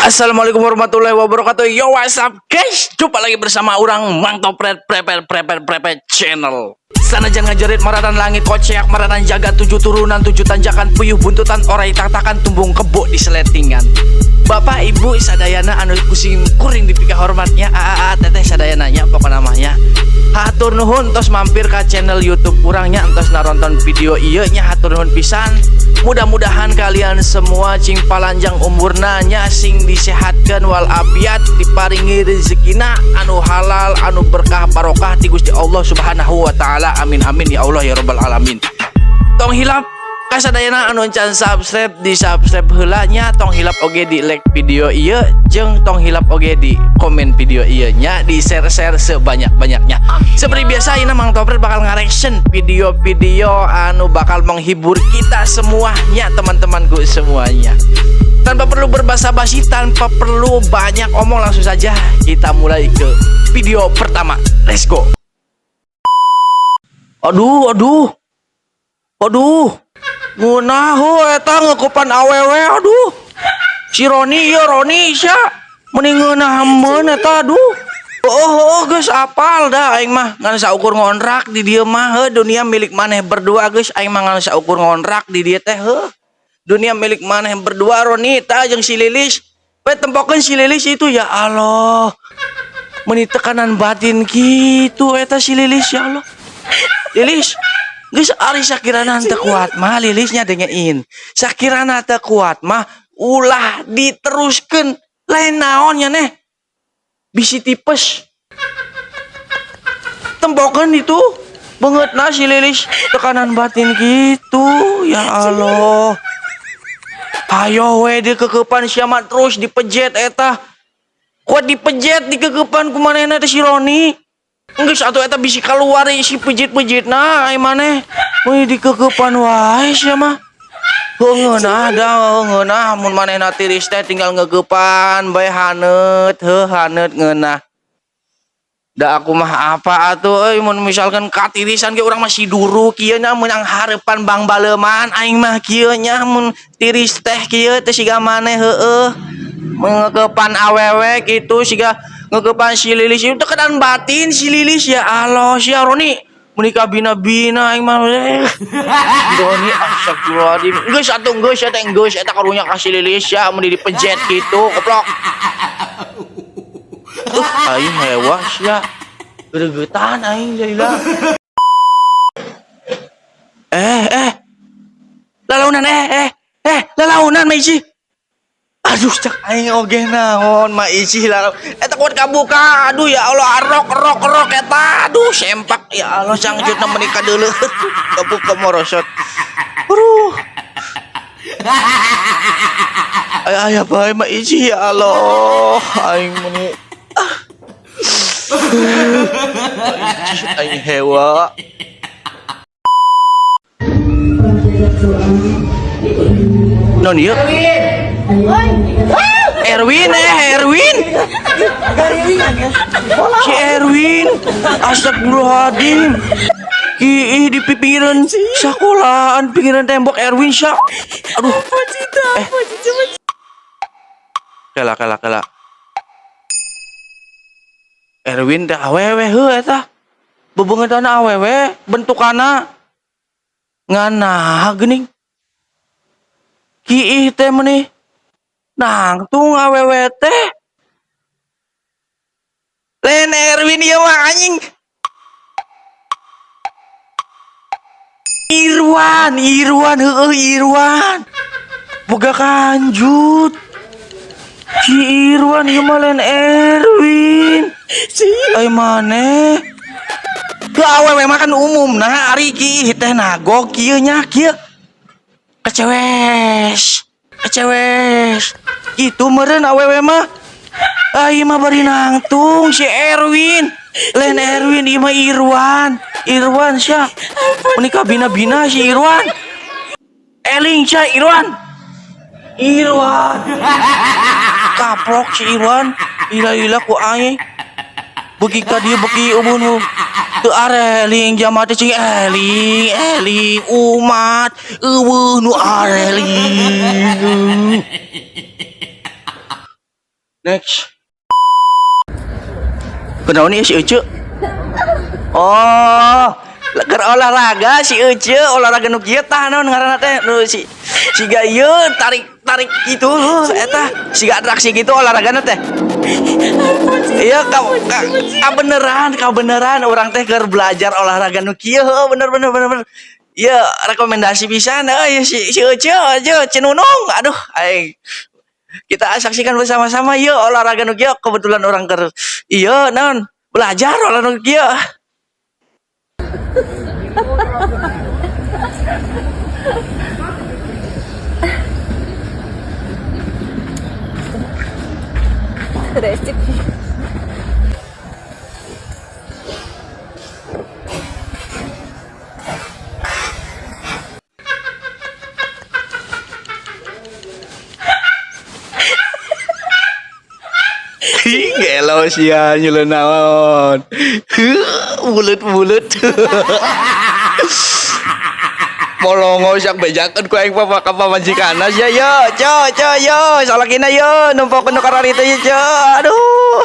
Assalamualaikum warahmatullahi wabarakatuh. Yo, what's up, guys? Jumpa lagi bersama urang Mang Topret Prepet Prepet Prepet Channel. Sanajan ngajerit maratan langit koceak maratan jaga tujuh turunan tujuh tanjakan puyuh buntutan orai tatakan tumbung kebo di seletingan. Bapak Ibu sadayana anu ku sim kuring dipikahormat nya, aa teteh sadayana nya, pokokna mah nya. Hatur nuhun tos mampir ke channel YouTube urang nya, entos naronton video ieu nya, hatur nuhun pisan. Mudah-mudahan kalian semua cing palanjang umurna nya, sing disehatkan walafiat, diparingi rezekina anu halal, anu berkah barokah ti Gusti Allah Subhanahu wa taala. Amin amin ya Allah ya rabbal alamin. Tong hilap kasadayana anu can subscribe, di subscribe heula nya. Tong hilap oge di like video ieu, jeung tong hilap oge di komen video ieu nya, di share-share sebanyak-banyaknya. Seperti biasa, ini Mang Topret bakal ngareaction video-video anu bakal menghibur kita semuanya, teman-temanku semuanya. Tanpa perlu berbasa-basi, tanpa perlu banyak omong, langsung saja kita mulai ke video pertama. Let's go. Aduh, aduh. Aduh. Ngeunah heuh eta ngeukepan awewe, aduh. Si Roni ieu, Roni sia. Meni ngeunah hameun eta, aduh. Oh, geus apal dah aing mah ngan saukur ngontrak di dieu mah heuh, dunia milik maneh berdua, geus aing mah ngan saukur ngontrak di dieu teh heuh. Dunia milik maneh berdua, Roni tah jeung si Lilis. We tempokeun si Lilis itu, ya Allah. Meni tekanan batin gitu eta si Lilis, ya Allah. Lilis, geus ari sakirana teu kuat mah, Lilisnya dengein. Sakirana teu kuat mah ulah diteruskeun, lain naon nya neh. Bisi tipes. Tempokeun itu beungeutna si Lilis tekanan batin gitu, ya Allah. Ayo we dikekepan sia mah, terus dipejet eta. Kuat dipejet, dikekepan ku manehna teh si Roni. Geus atuh eta bisi keluar si pejit-pejitna ai maneh. Wih, dikekepan wae sia mah. Heuh, ngeunah da, ngeunah mun manehna tiris teh tinggal ngeukepan bae haneut, heuh, haneut ngeunah. Da aku mah apa atuh euy, mun misalkan katirisan ge urang masih duru kieu nya, meunang hareupan Bang Baleman aing mah kieu nya, mun tiris teh kieu teh siga maneh heueuh. Ngeukepan awewe kitu siga ngeukepan si Lilis itu, tekanan batin si Lilis, ya Allah, si Roni meuni kabina-bina aing mah. Eh. Roni, astagfirullahaladzim. Geus atuh, geus eta, geus eta karunya ka si Lilis ya, mun dipejet kitu koplok. Aing hewa sia. Gregetan aing lila. Eh, eh. Lalaunan, eh, eh. Eh, lalaunan Maiji. Aduh, cek aing oge naon Maiji lalau. Eta kuat kabuka. Aduh, ya Allah, arok rok rok eta. Aduh, sempak, ya Allah, sangjutna meuni kadeuleuh. Kabuka morosot. Aduh. Ay, aya bae Maiji, ya Allah. Aing meuni ah. Maiji aing hewa. Non ieu? Erwin, eh Erwin. Si Erwin. Astagfirullahaladzim. Ki di pinggiran sekolahan, pinggiran tembok Erwin sya. Aduh. Eh. Kela kela kela. Erwin teh awewe heuh eta. Bebeungeutana awewe bentukana. Nganah geuning. Kiih teh meuni nangtung awewe teh. Lain Erwin ieu mah, anjing. Irwan, Irwan, heueuh Irwan. Boga kanjut. Si Irwan ieu mah, lain Erwin. Ai maneh. Ke awewe mah kan umum nah ari kiih teh nagog kieu nya kieu. Kecewes. Kecewes. Gitu meureun awewe mah. Ah, ieu mah bari nangtung si Erwin. Lain Erwin ieu mah, Irwan. Irwan sia. Meuni bina-bina si Irwan. Eling sia Irwan. Irwan. Kaplok si Irwan. Lila-lila ku aing. Beuki ka dieu beuki eueuh teu areling jama teh, cing eling eling umat eueuh nu areling. Next. Kunaon ieu si Ucu? Oh, keur olahraga si Ucu, olahraga nu kieu tah naon ngaranna teh nu si siga ieu tarik-tarik gitu eta siga atraksi gitu olahragana teh. Iya, ka beneran urang teh keur belajar olahraga nu kieu, heuh, bener bener bener bener. Iya, rekomendasi pisan euy si si Ucu, Ucu Cinunung. Aduh, aing kita saksikan bersama-sama yuk olahraga nu kieu, kebetulan urang keur iya naon belajar olahraga nu kieu. Здрасте. Gelo sia nyeuleun naon. Bulet-bulet. Molongo sak bejakeun ku aing papa ka pamajikanna sia yo, co co yo, salakina yo nempokeun nu kararitu ye co. Aduh.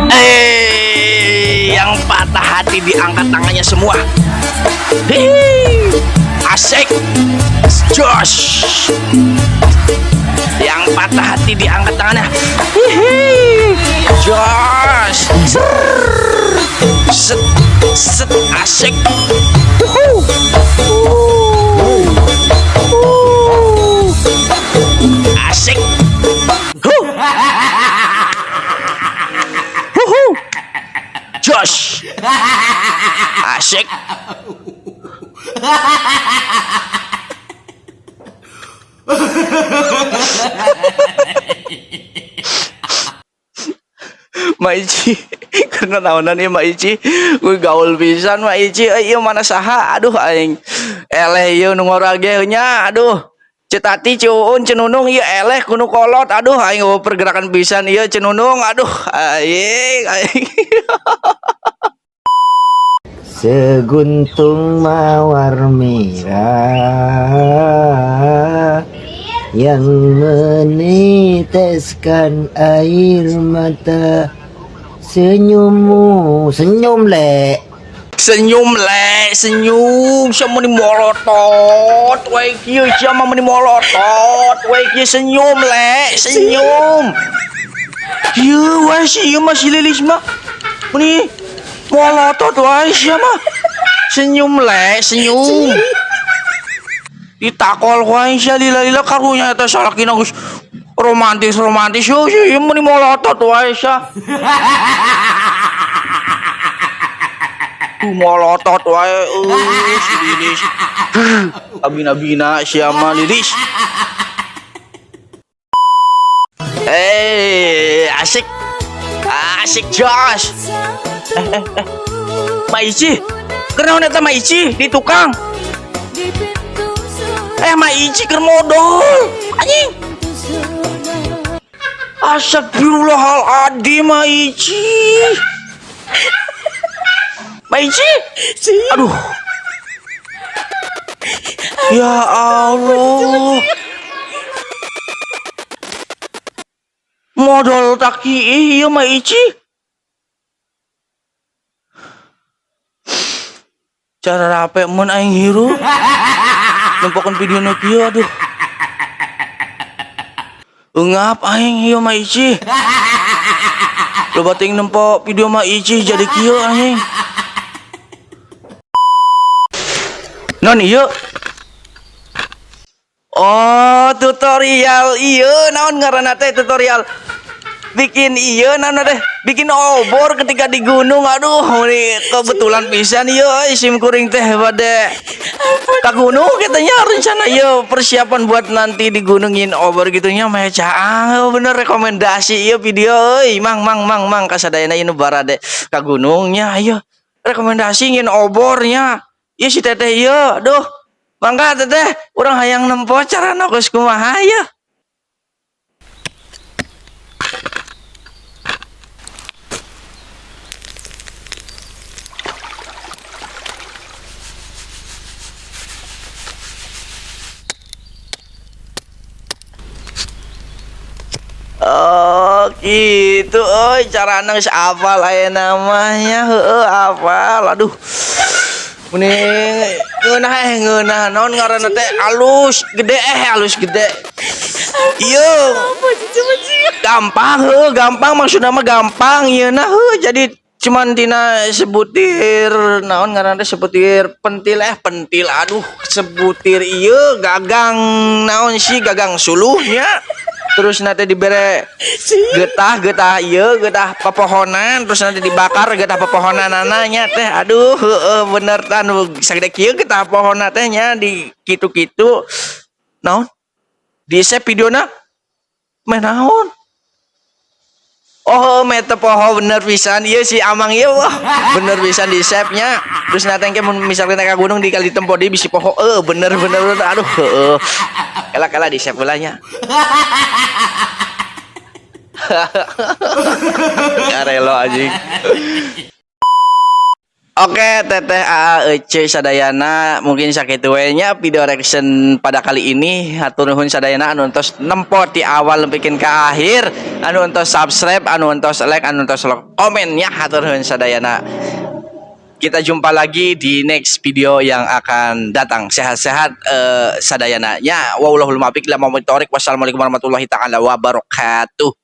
Eh, yang patah hati diangkat tangannya semua. Hihi. Asik. Josh. Yang patah hati diangkat tangannya. Hihi. Josh. Srrr. Set set asik. Wuhu. Wuh. Asik. Huh. Wuhu. Josh. Asik. Maici karena naonan ieu Maici, gue gaul pisan Maici euy, ieu mana saha, aduh aing eleh ieu nu ngorage nya, aduh Ceu Tati, Ceun, Cenunung ieu eleh ku nu kolot, aduh aing eueuh pergerakan pisan ieu Cenunung, aduh aing aing. Seguntung mawar merah yang meneteskan air mata, senyummu, senyum lek. Senyum le, senyum, sia meni molotot we kieu, sia mah meni molotot we kieu, senyum le, senyum. Kieu wae si ieu mah, si Lilis mah meni molotot wae sia mah. Senyum le, senyum. Ditakol wae sia lila-lila, karunya eta salakina geus romantis romantis yo, si ieu meni molotot wae sia. Tuh molotot wae si Lilis. Abina-bina sia mah Lilis. Eh, asik. Asik Josh. Eh, eh, eh. Maici. Kunaon eta Maici di tukang? Eh, Maici keur modol. Anjing. Astagfirullahaladzim, Maici. Maici. Aduh. Ya Allah. Modol taki iya Maici. Cara rape mun aing hirup. Nempokeun video nu kieu, aduh. Eungap aing ieu Maici. Loba teuing nempo video Maici jadi kieu aing. Non ieu. Oh, tutorial ieu naon ngaranna teh, tutorial bikin ieu naon teh, bikin obor ketika di gunung, aduh ini kebetulan pisan ieu euy, sim kuring teh bade ka gunung katanya, rencana ieu persiapan buat nanti di gunungin obor gitunya meh caang, bener rekomendasi ieu video euy, mang mang mang mang kasadayana ieu nu barade ka gunungnya, ieu rekomendasi ngin obornya ieu si teteh ieu, aduh mangga teteh, urang hayang nempo carana geus kumaha ieu. Oh, gitu euy, carana geus apal aya namanya, heueuh, apal. Aduh. Mending ngeunah eh, ngeunah naon ngaranna teh, alus gede eh, alus gede. Iya. Gampang heuh, gampang maksudna mah gampang ieu nah heuh, jadi cuman tina sebutir naon ngaranna teh, sebutir pentil eh, pentil, aduh, sebutir ieu gagang naon sih, gagang suluhnya, terus nanti dibere getah, getah ieu, getah pepohonan, terus nanti dibakar getah pepohonan nya teh. Aduh, heueuh, bener tan sagede kieu getah pohonna teh nya, di kitu-kitu naon di save videona meh naon. Oh, mete poho, bener pisan. Iya si Amang ieu, wah, bener pisan di save nya. Terus nanti engke mun misalnya naik ka gunung di kali tempo di bisi poho, eh, bener bener bener, aduh, heueuh. Kela kela di save heula nya. Karelo anjing. Oke, Teteh, AA, Ece sadayana, mungkin sakitu we nya video reaction pada kali ini. Hatur nuhun sadayana anu entos nempo di awal bikin ke akhir, anu entos subscribe, anu entos like, anu entos komen ya, hatur nuhun sadayana. Kita jumpa lagi di next video yang akan datang. Sehat-sehat sadayana ya. Wallahul muwaffiq ila. Wassalamualaikum warahmatullahi taala wabarakatuh.